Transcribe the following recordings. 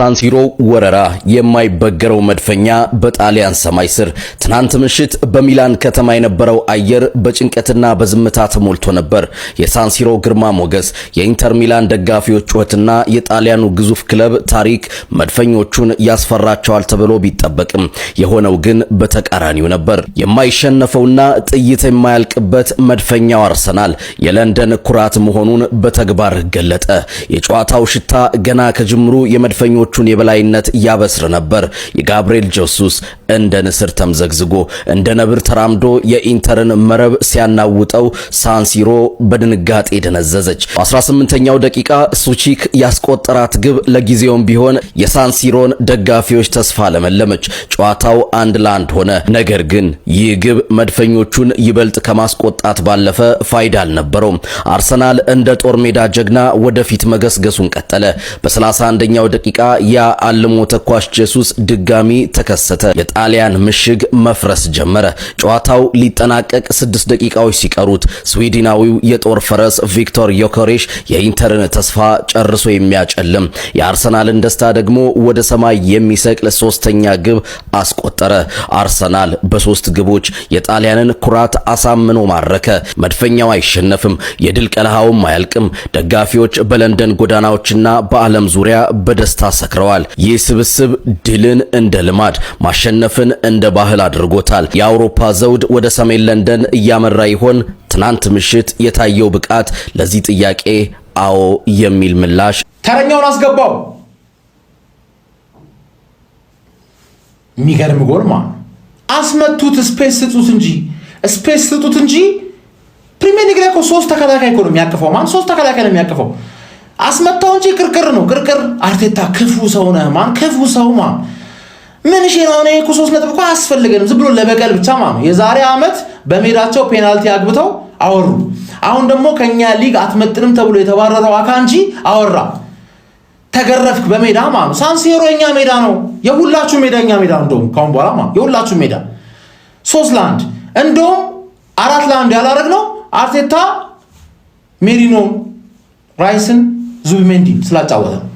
ሳንሲሮ ወረራ፣ የማይበገረው መድፈኛ በጣሊያን ሰማይ ስር። ትናንት ምሽት በሚላን ከተማ የነበረው አየር በጭንቀትና በዝምታ ተሞልቶ ነበር። የሳንሲሮ ግርማ ሞገስ፣ የኢንተር ሚላን ደጋፊዎች ጩኸትና የጣሊያኑ ግዙፍ ክለብ ታሪክ መድፈኞቹን ያስፈራቸዋል ተብሎ ቢጠበቅም የሆነው ግን በተቃራኒው ነበር። የማይሸነፈውና ጥይት የማያልቅበት መድፈኛው አርሰናል የለንደን ኩራት መሆኑን በተግባር ገለጠ። የጨዋታው ሽታ ገና ከጅምሩ የመድፈኞቹን የበላይነት ያበስር ነበር። የጋብርኤል ጀሱስ እንደ ንስር ተምዘግዝጎ፣ እንደ ነብር ተራምዶ የኢንተርን መረብ ሲያናውጠው ሳንሲሮ በድንጋጤ ደነዘዘች። በ18ኛው ደቂቃ ሱቺክ ያስቆጠራት ግብ ለጊዜውም ቢሆን የሳንሲሮን ደጋፊዎች ተስፋ ለመለመች። ጨዋታው 1-1 ሆነ። ነገር ግን ይህ ግብ መድፈኞቹን ይበልጥ ከማስቆጣት ባለፈ ፋይዳ አልነበረውም። አርሰናል እንደ ጦር ሜዳ ጀግና ወደፊት መገስገሱን ቀጠለ። በ31ኛው ደቂቃ ያ አልሞ ተኳሽ ጄሱስ ድጋሚ ተከሰተ። የጣሊያን ምሽግ መፍረስ ጀመረ። ጨዋታው ሊጠናቀቅ 6 ደቂቃዎች ሲቀሩት ስዊድናዊው የጦር ፈረስ ቪክቶር ዮኬሬሽ የኢንተርን ተስፋ ጨርሶ የሚያጨልም፣ የአርሰናልን ደስታ ደግሞ ወደ ሰማይ የሚሰቅል ሶስተኛ ግብ አስቆጠረ። አርሰናል በሶስት ግቦች የጣሊያንን ኩራት አሳምኖ ማረከ። መድፈኛው አይሸነፍም፣ የድል ቀለሃውም አያልቅም። ደጋፊዎች በለንደን ጎዳናዎችና በዓለም ዙሪያ በደስታ ሰክረዋል። ይህ ስብስብ ድልን እንደ ልማድ፣ ማሸነፍን እንደ ባህል አድርጎታል። የአውሮፓ ዘውድ ወደ ሰሜን ለንደን እያመራ ይሆን? ትናንት ምሽት የታየው ብቃት ለዚህ ጥያቄ አዎ የሚል ምላሽ ተረኛውን አስገባው። የሚገርም ጎልማ አስመቱት። Space ስጡት እንጂ፣ space ስጡት እንጂ። ፕሪሚየር ሊግ ላይ እኮ ሶስት ተከላካይ እኮ ነው የሚያቅፈው። ማን ሶስት ተከላካይ ነው የሚያቅፈው? አስመታው እንጂ ቅርቅር ነው ቅርቅር። አርቴታ ክፉ ሰው ነህ ማን፣ ክፉ ሰው ማን። ምን እሺ ነው? እኔ እኮ 3 ነጥብ እኮ አያስፈልገንም። ዝም ብሎ ለበቀል ብቻ ማለት ነው። የዛሬ ዓመት በሜዳቸው ፔናልቲ አግብተው አወሩ። አሁን ደግሞ ከኛ ሊግ አትመጥንም ተብሎ የተባረረው አካንጂ አወራ። ተገረፍክ በሜዳ ማለት ነው። ሳንሲሮ የኛ ሜዳ ነው፣ የሁላችሁ ሜዳ የኛ ሜዳ ነው። እንደውም ካሁን በኋላ ማለት የሁላችሁ ሜዳ። 3-1፣ እንደውም 4-1 ያላረግነው አርቴታ ሜሪኖ፣ ራይስን፣ ዙቢሜንዲ ስላጫወተ ነው።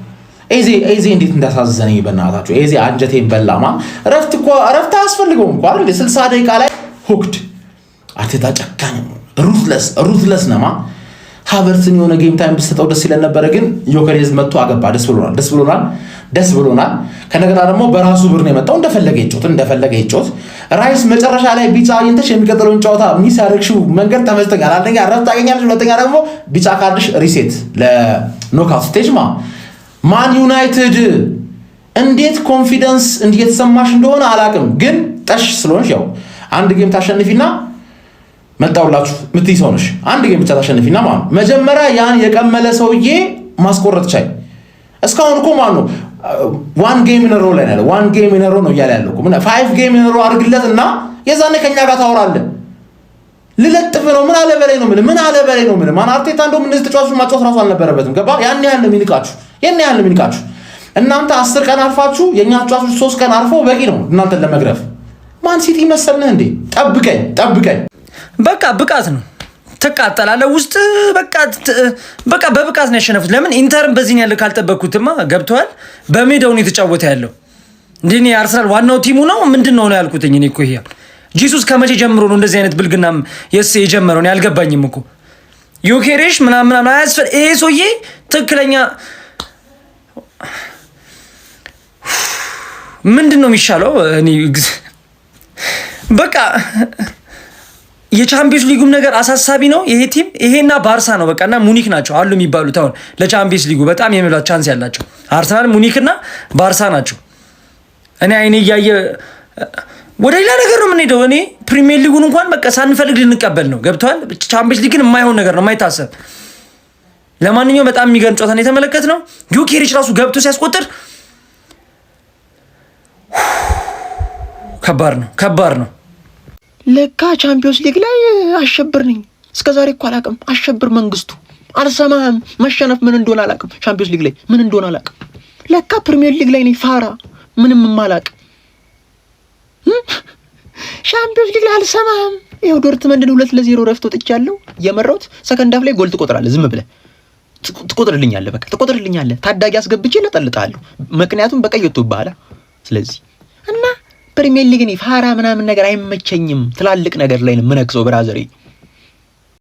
ኤዜ፣ ኤዜ እንዴት እንዳሳዘነኝ በእናታችሁ። ኤዜ አንጀቴን በላማ። እረፍት እኮ እረፍት አያስፈልገውም እኮ አይደል? 60 ደቂቃ ላይ hooked። አርቴታ ጨካኝ፣ ruthless፣ ruthless ነማ። ሀቨርትስን የሆነ game time ብሰጠው ደስ ይለን ነበረ፣ ግን ዮከሬዝ መጥቶ አገባ። ደስ ብሎናል፣ ደስ ብሎናል፣ ደስ ብሎናል። ከነገና ደግሞ በራሱ ብር ነው የመጣው። እንደፈለገ ይጮት፣ እንደፈለገ ይጮት። ራይስ መጨረሻ ላይ ቢጫ አግኝተሽ የሚቀጥለውን ጨዋታ miss ያደረግሽው መንገድ ተመችቶኛል። አንደኛ ረፍት ታገኛለሽ፣ ሁለተኛ ደግሞ ቢጫ ካርድሽ reset ለ knockout stage። ማ ማን ዩናይትድ እንዴት confidence እየተሰማሽ እንደሆነ አላቅም፣ ግን ጠሽ ስለሆንሽ ያው አንድ game ታሸንፊና መጣውላችሁ ምትይ ሰው ነሽ። አንድ game ብቻ ታሸንፊና ማለት ነው። መጀመሪያ ያን የቀመለ ሰውዬ ማስቆረጥ ቻይ። እስካሁን እኮ ማለት ነው one game in a row ላይ ያለው፣ one game in a row ነው እያለ ያለው እኮ። ምን five game in a row አድርግለት እና የዛኔ ከኛ ጋር ታወራለህ። ልለጥፍ ነው፣ ምን አለ በላይ ነው፣ ምን ምን አለ በላይ ነው፣ ምን ማን አርቴታ እንደውም እነዚህ ተጫዋቾች ማጫወት ራሱ አልነበረበትም። ገባ? ያን ያህል ነው የሚንቃችሁ፣ ያን ያህል ነው የሚንቃችሁ። እናንተ 10 ቀን አርፋችሁ የእኛ ተጫዋቾች 3 ቀን አርፈው በቂ ነው እናንተን ለመግረፍ። ማን ሲቲ መሰልንህ እንዴ? ጠብቀኝ፣ ጠብቀኝ። በቃ ብቃት ነው። ትቃጠላለህ ውስጥ። በቃ በቃ በብቃት ነው ያሸነፉት። ለምን ኢንተርን በዚህ ያለ ካልጠበቅኩትማ ገብተዋል። በሜዳው ነው የተጫወተ ያለው። እንዴ እኔ አርሰናል ዋናው team ኡ ነው ምንድን ነው ነው ያልኩትኝ። እኔ እኮ ይሄ ጂሱስ ከመቼ ጀምሮ ነው እንደዚህ አይነት ብልግናም የስ የጀመረው? ነው ያልገባኝም እኮ። ዮኬሬሽ ምናምን ምናምን አያስፈል። ይሄ ሰውዬ ትክክለኛ ምንድን ነው የሚሻለው? እኔ በቃ የቻምፒየንስ ሊጉም ነገር አሳሳቢ ነው። ይሄ team ይሄና ባርሳ ነው በቃ እና ሙኒክ ናቸው አሉ የሚባሉት አሁን ለቻምፒየንስ ሊጉ በጣም የመብላት chance ያላቸው አርሰናል፣ ሙኒክ እና ባርሳ ናቸው። እኔ አይኔ እያየ ወደ ሌላ ነገር ነው የምንሄደው። እኔ ፕሪሚየር ሊጉን እንኳን በቃ ሳንፈልግ ልንቀበል ነው። ገብተዋል። ቻምፒየንስ ሊግን የማይሆን ነገር ነው፣ የማይታሰብ። ለማንኛውም በጣም የሚገርም ጨዋታ ነው የተመለከትነው። ዮኬሬሽ ራሱ ገብቶ ሲያስቆጥር ከባድ ነው፣ ከባድ ነው። ለካ ቻምፒዮንስ ሊግ ላይ አሸብር ነኝ። እስከ ዛሬ እኮ አላውቅም። አሸብር መንግስቱ አልሰማህም። መሸነፍ ምን እንደሆነ አላውቅም። ቻምፒዮንስ ሊግ ላይ ምን እንደሆነ አላውቅም። ለካ ፕሪሚየር ሊግ ላይ ነኝ ፋራ፣ ምንም የማላውቅ። ቻምፒዮንስ ሊግ ላይ አልሰማህም። ይኸው ዶርትመንድን 2-0 ረፍት ወጥቻለሁ። የመራሁት second half ላይ ጎል ትቆጥራለህ ዝም ብለህ። ትቆጥርልኛለህ፣ በቃ ትቆጥርልኛለህ። ታዳጊ አስገብቼ እለጠልጥሃለሁ፣ ምክንያቱም በቀይ ወጥቶብሃል። ስለዚህ እና ፕሪሚየር ሊግ እኔ ፋራ ምናምን ነገር አይመቸኝም። ትላልቅ ነገር ላይ ነው የምነግሰው brother።